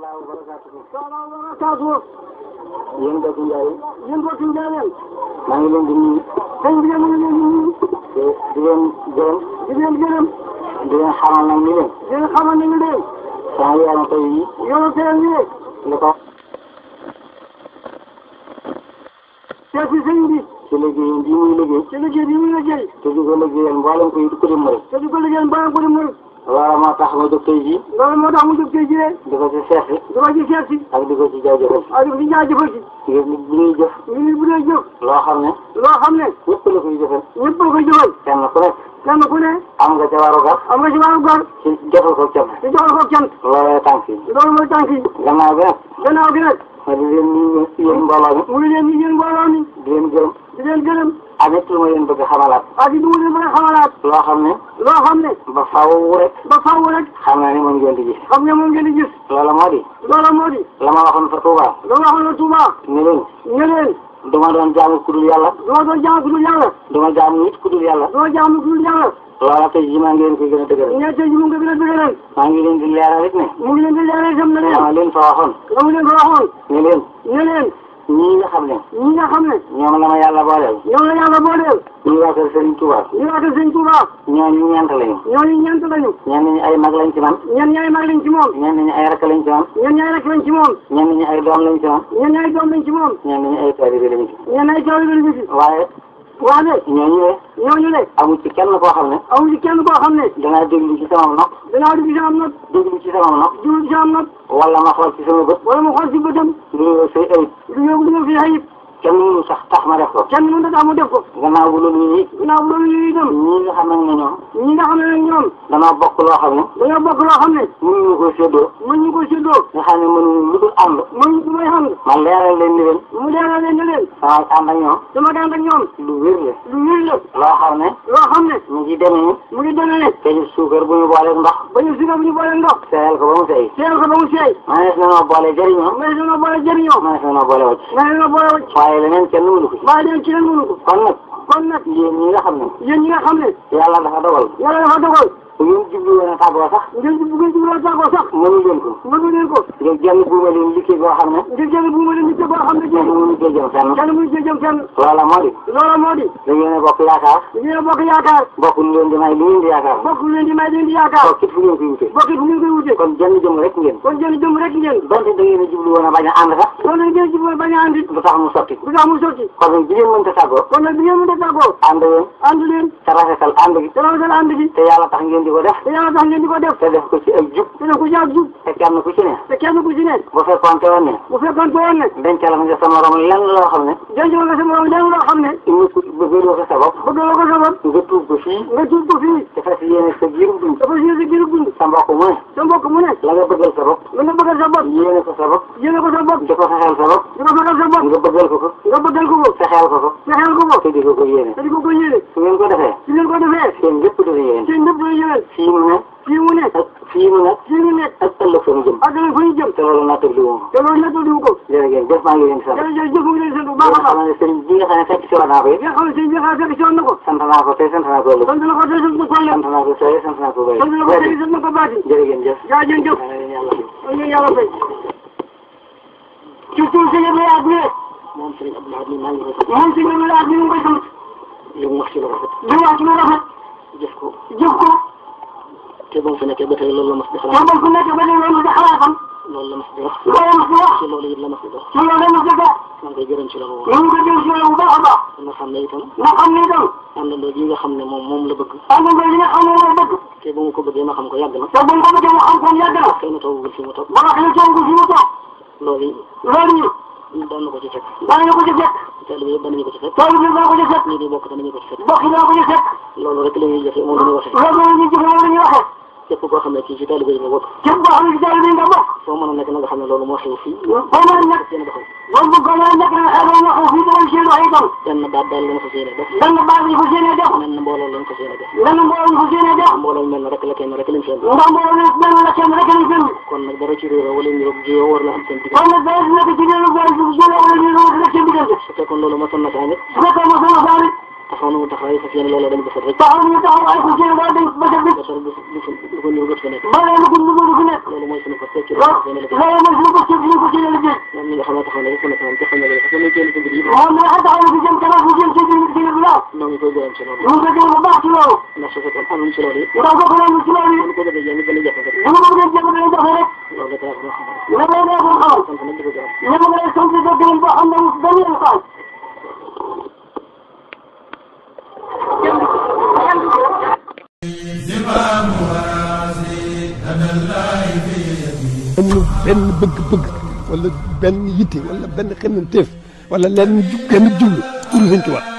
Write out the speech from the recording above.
taala wa barakaatuhu. taala wa barakaatuhu. yéen mbokk Ndiaye. yéen mbokk Ndiaye. maa ngi leen di nuyu. sëñ bi mu ngi leen di nuyu. te di leen gërëm. di leen gërëm. di leen xamal nag ni leen. di leen xamal ni leen. sama yaram tey yi. yow tey nii. li ko. te ci sëñ bi. ci liggéey bi muy liggéey. ci liggéey bi muy liggéey. te di ko liggéeyal mboolem ko di murit. te di ko liggéeyal mboolem ko di murit. loolu moo tax ma jóg tey jii. loolu moo tax mu jóg tey jii. di ko ci seet si. di ko ci seet si. ak di ko ci jaajëfal. ak di ko ci jaajëfal si. ngir nit bu ñuy jëf. nit bu dee jëf. loo xam ne. loo xam ne. ñëpp la koy jëfal. ñëpp la koy jëfal. kenn ku nekk. kenn ku ne. am nga ca warugar. am nga ci warugar. ci jotal ko cant. ci jotal ko cant. looloo tànk yi. loolu mooy tànk yi. gannaaw bi nag. gannaaw gi nag. ma di leen nuyu yéen mbooloo mi. mu ngi leen di yéen mbooloo mi. di leen gërëm. di leen gërëm. ak it lu ma leen bëgg a xamalaat. ak it lu ma leen bëgg a xamalaat. loo xam ne. loo xam ne. ba faaw rek. ba faaw rek. xam naa ni moom ngeen di gis. xam nga moom ngeen di gis. loola moo di. loola moo di. la ma waxoon fa Touba. la ma waxoon fa Touba. ne leen. ne leen. du ma doon jaamu ku dul yàlla. du ma doon jaamu ku dul yàlla. du ma jaamu nit ku dul yàlla. du ma jaamu ku dul yàlla. loola tey jii maa ngi leen koy gën a dëgëral. ñeent tey jii mu ngi gën a dëgëral. maa ngi leen di leeral rek ne. mu ngi leen di leeral itam ne leen. dama leen fa waxoon. la mu leen fa waxoon. ne leen. ne leen. ñii nga xam ne. ñi nga xam ne. ñoom la ma yàlla booleel. ñoom la yàlla booleel. ñu waa kër Serigne Touba. ñu waa kër Serigne Touba. ñooñu ñeent lañu. ñooñu ñeent lañu. ñenn ñi ay mag lañ ci man. ñenn ñaay mag lañ ci moom. ñenn ñi ay rakk lañ ci man. ñenn ñaay rakk lañ ci moom. ñenn ñi ay doom lañ ci man. ñenn ñaay doom lañ ci moom. ñenn ñi ay taalibe lañ ci. ñenn ay taalibe lañ ci. waaye. waaye. ñooñu ne. amul ci kenn koo xam ne. amul ci kenn koo xam ne. danaa déglu ci sama nopp. danaa déglu ci sama nopp. déglu ci sama nopp. déglu ci sama nopp. wala ma xool ci sama bët. wala ma xool ci bëtam. lu ñëw say ayib. lu ñëw fi ayib. kenn mënu sax tax ma def ko. kenn mënu tax ma def ko. gannaaw bu loolu yi. gannaaw bu loolu yi itam. ñii nga xam ne ñoom. ñi nga xam ne ñoom. danoo bokk loo xam ne. dañoo bokk loo xam ne. mënuñu ko séddoo. mënuñu ko séddoo. nga xam ne mënuñu lu dul ànd. mënuñu lu may ànd. ma leeral leen ni leen. mu leeral leen ni leen. sama ànd ak ñoom. sama ànd ak ñoom. lu wér la. lu wér la. loo xam ne. loo xam ne. mu ngi demee ni. mu ngi demee ne. te ñu suukar bu ñu booleeg ndox. ba ñu suukar bu ñu booleeg ndox. seeyal ko ba mu seey. seeyal ko ba mu seey. manees na noo boole jëriñoo. manees na noo boole jëriñoo. manees na noo boole wàcc. manees na noo boole wàcc. waaye leneen kenn mënu ko. waaye leneen ci leen mënu ko. kon nag yéen ñi nga xam ne. yéen ñi nga xam ne. yàlla dafa dogal. yàlla dafa dogal. bu ngeen jublu woon a tàggoo sax. ngeen jublu woon a tàggoo sax. mënu leen ko. mënu leen ko. ngir jënd buuma leen liggéey boo xam ne. ngir jënd buuma leen liggéey boo xam ne. kenn mënu cee jëm fenn. kenn mënu cee jëm fenn. loola moo di. loola moo di. da ngeen a bokk yaakaar. da ngeen a bokk yaakaar. bokk lu leen di may li ngeen di yaakaar. bokk lu leen di may li ngeen di yaakaar. bokkit fu ngeen koy wute. bokkit fu ngeen koy wute. kon jënd jëm rek ngeen. kon jënd jëm rek ngeen. donte da ngeen a jublu woon a bañ a ànd sax. kon nag ngeen jublu woon bañ a ànd. du tax mu sotti. du tax mu sotti. kon nag bi ngeen mënta tàggoo. kon nag bi ngeen mënta tàggoo. ànd leen. ànd leen. te rafetal ànd gi. te rafetal ànd gi. te yàlla tax ngeen di ko def. te yàlla tax ngeen di ko def. te def ko ci ak jub. te def ko ci ak jub. te kenn ku ci ne. te kenn ku ci ne. bu fekkoonte woon ne. bu fekkoonte woon ne. dencal nga sa morom lenn loo xam ne. dencal nga sa morom lenn loo xam ne. bëggaloo ko sa bopp. bëggaloo ko sa bopp. nga tuub ko fii. nga tuub ko fii. te fas yéene sa giirub dund. te fas yéene sa giirub dund. sa mbokk mu ne. sa mbokk mu ne. la nga bëggal sa bopp. la nga bëggal sa bopp. yéene ko sa bopp. yéene ko sa bopp. di ko fexeel sa bopp. di ko fexeel sa bopp. nga bëggal ko ko. nga bëggal ko ko. fexeel ko ko. fexeel ko ko. te di ko ko yéene. te di ko ko yéene. su ngeen ko defee. su ngeen ko defee. seen lépp dafa yéene. seen lépp dafa yéene. fii mu ne. fii mu ne. ak fii mu ne. fii mu ne. ak ëllëg fa ñu jëm. ak ëllëg fa ñu jëm. te loolu nattali wu ma. te loolu nattali wu ko. jërëjëf jëf maa ngi leen di sant. jërëjëf mu ngi leen di sant bu baax a baax. xam ne sëriñ bi nga xam ne fekk si woon naa ko it. nga xam ne sëriñ bi nga xam ne fekk si woon na ko. sant naa ko tey sant naa ko ëllëg. sant na ko tey sant na ko ëllëg. sant naa ko tey sant naa ko ëllëg. sant na ko tey sant na ko baati. jërëjëf. jaajëf. ñu yàlla fay. ci suuf si yëpp yaa bi moom sëriñ Abdou Lahad maa ngi koy sant. moom si yëpp yaa bi ñu ngi koy sant. li mu wax ci lu rafet. li mu wax ci lu rafet. jëf ko. jëf ko. te ba mu fi nekkee ba tey loolu la mas di xalaat. te ba mu fi nekkee ba tey loolu di xalaatam. loolu la mas di wax. loolu la mas di wax. ci loolu it la mas di dox. ci loolu la mas di dox. maa ngi koy gërëm ci loolu. ñu ngi koy gërëm ci loolu bu baax a baax. nga xam ne itam. nga xam ne itam. àndandoo gi nga xam ne moom la bëgg. àndandoo gi nga xam ne moom la bëgg. te ba mu ko bëggee ma xam ko yàgg na. te ba mu ko bëggee ma xam ko yàgg na. xëy na toogul fi mu toog. ba nga xam ne toogul fi mu toog. loolu yi. loolu yi. daan na ko ci fekk. daan na ko ci fekk. taalibe yëpp danañu ko ci fekk. taalibe yëpp dana ko ci fekk. ñii di bokk danañu ko ci fekk. bokk dana ko ci fekk. loolu rek la ñuy jëfee moom la ñuy waxee. loolu la ñuy jëfee moom la ñuy waxee. képp koo xam ne kii ci taalibe yi nga bokk. képp koo xam ne ci taalibe yi nga bokk. foo mën a nekk na nga xam ne loolu moo xew fii. foo mën a nekk. loolu bu ko mën a nekk na nga xam ne moo xew fii danañ seen wax itam. benn baat daal lañ ko séenee def. benn baat lañ ko séenee def. mel na mbooloo lañ ko séenee def. benn mbooloo lañ ko séenee def. mbooloo mel na rek la kenn rek lañ seen. ndax mbooloo mi benn la kenn rek lañ seen. kon nag dara ci réew wala ñu jiyoo war na am seen diggante. kon nag dara ci nekk ci réew wala ñu nekk seen diggante. su fekkoon loolu mosoon na saa nit. su fekkoon mosoon na saa nit. taxaw na mu taxawaay fas yéene loola dañ bësal rek taxaw ñu taxaw ay fas yéene daal dañ bësal rek bësal lu ko ñëw gët fa nekk mbaa lu ko ñu fi nekk loolu mooy suñu fas fekk loolu mooy suñu ko ci ñu ko ci liggéey moom mi nga xam ne taxaw na rek sama kanam te xam ne léegi parce que muy génn ci mbir yi moom la taxaw na fi jëm kanam bu jëm ci bi la noo ngi koy gërëm ci loolu ñu ko gërëm bu baax ci loolu ndax su fekkoon amuñ ci loolu yi ndax bokk nañu ci loolu yi ñu ko defee yéen gën a jafe rek ñu ko gën jafe dañu jafe rek loolu rek laa ko xam la lay def ko xamal sant nag di ko gërëm ñu ngi lay sant di ko gërëm boo xam ne benn yoon xaal amul benn bëgg-bëgg wala benn yitte wala benn xemmanteef wala lenn benn jublu pour Sëñ Tuubaa